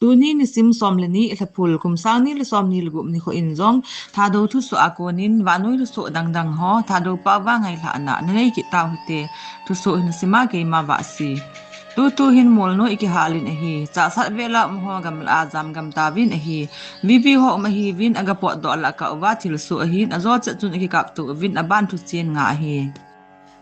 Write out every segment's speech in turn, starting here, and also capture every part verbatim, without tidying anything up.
Tuni nisim som le ni Lhaphul, kum sang ni le som ni le gup nikho in jong Thadou thusoh a konin vannoi thusoh dangdang ho Thadou pao va ngailhahna nanei kit tau hite. Thusoh hin sima keima Vahsi. Tutu hin Molnoi i kihal in ahi. Chahsat vela um ho gamla a jam gam tauvin ahi. VV ho um ahiuvin, aga potdoh lah kah uva thilsoh ahin, ajo chet chun akikapto uvin, aban thuchen nga ahi.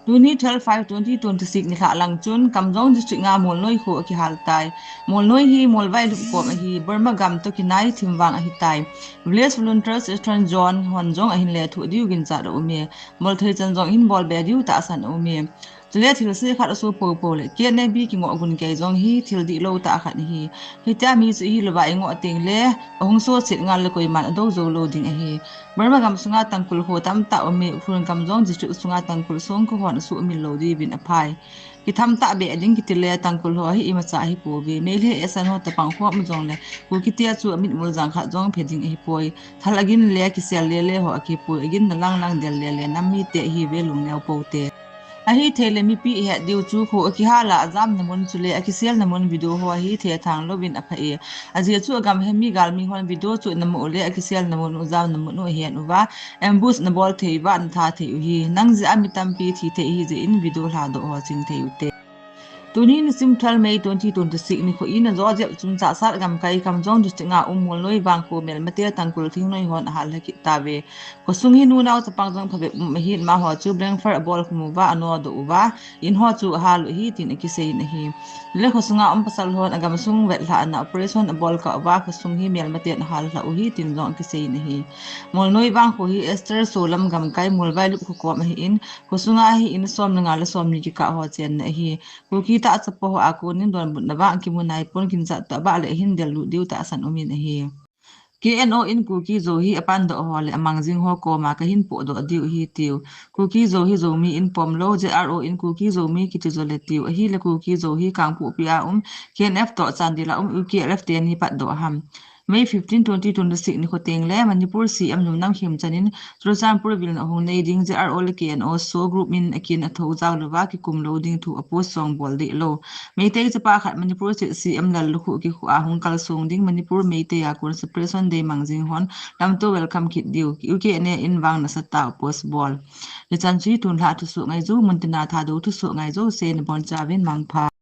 Tuni twelve five twenty twenty-six nilhah lang chun Kamjong District a Molnoi kho akihal tai. Molnoi hi Molvailup kom ahi, Burma gam toh kinai thim vang ahitai. Village Volunteers Eastern Zone hon jong ahin lethuh diu ginchat aume. Bolthei chan jong ahin bolbe diu tahsan aume. Chule thilse khat aso popo le KNA-B kingoh gunkei jong hi thil dihlou tah khat ahi. Hitia mi chu ihilouva ingoh tengle ahung sohchet ngal le koiman adou joulou ding ahi. Burma gam sunga Tangkhul ho tamtah aume, Ukhrul Kamjong District sunga Tangkhul songkho hon asuhmil lou diuvin aphai. Kitham tahbeh ding kitile Tangkhul ho hi imacha ahipouve. Meitei esan ho chapang ho um jongle Kuki te chu amitmul jang khat jong phe ding ahipoi. Thal agin le kisel lele ho akipoi, aginna langlang del lele nam mite ahiuve, lungneo poute. Ahithei le mipi ihet diu chu kho akihal a ajamna mun chule akiselna mun video ho hi thethang louvin aphai. Ajeh chu agam hemi galmi hon video chu namu ule akiselna mun u, jamna mun u ahet uva ambush nabol thei uva natha thei u hi. Nang jeh a mi tampi thi thei ahijeh in video lhadoh ho ching thei ute. Tuni nisim twelve May twenty twenty-six nikho in ajo jep chun Chahsat gamkai Kamjong District a um Molnoi vangkho melmate Tangkhul thingnoi hon ahallha kit tauve. Khosung hi nunao chapang jong phabep um ahin, amaho chu blank fire abol khum uva anodoh uva, in ho chu ahal u ahi tin akiseiyin ahi. Le khosunga um pasal hon agamsung vetlhahna operation abol kah uva khosung hi melmaten ahallha u ahi tin jong akiseiyin ahi. Molnoi vangkho hi Eastern Solam gamkai Molvailup khokom ahin, khosunga hi in som le nga le som ni kikah ho chenna ahi. Kuki tah chapa ho a konin donbutna vang kimu naipon, ginchat tah bah le ahin dellut diu tahsan umin ahi. KNO in Kuki Zo hi apandoh ho le amangjing ho koma kahin pohdoh diu ahi tiu. Kuki Zo hi Zomi in pomlou, ZRO in Kuki Zomi kiti jole tiu. Ahile Kuki Zo hi Kangpokpi a um, KNF toh Chandel a um, UKLF teni patdoh ham. May fifteen, twenty twenty-six nikho tengle Manipur CM Numnam Khemchand in Churachandpur vilna ahung nei ding, ZRO le KNO SoO group in akin athou jao louva kikum lou ding thu apost songbol dehlou. Meitei chapa khat Manipur State CM Lallukhuh kikhuh a hung kalsong ding, Manipur Meitei a kon Separation Day mangjing hon lamto welcome kit diu, UKNA in vang nasatah a post bol. Hichan chu hi tunlhah thusoh ngaiju, muntina Thadou thusoh ngaiju, sei nabonchauvin mangpha.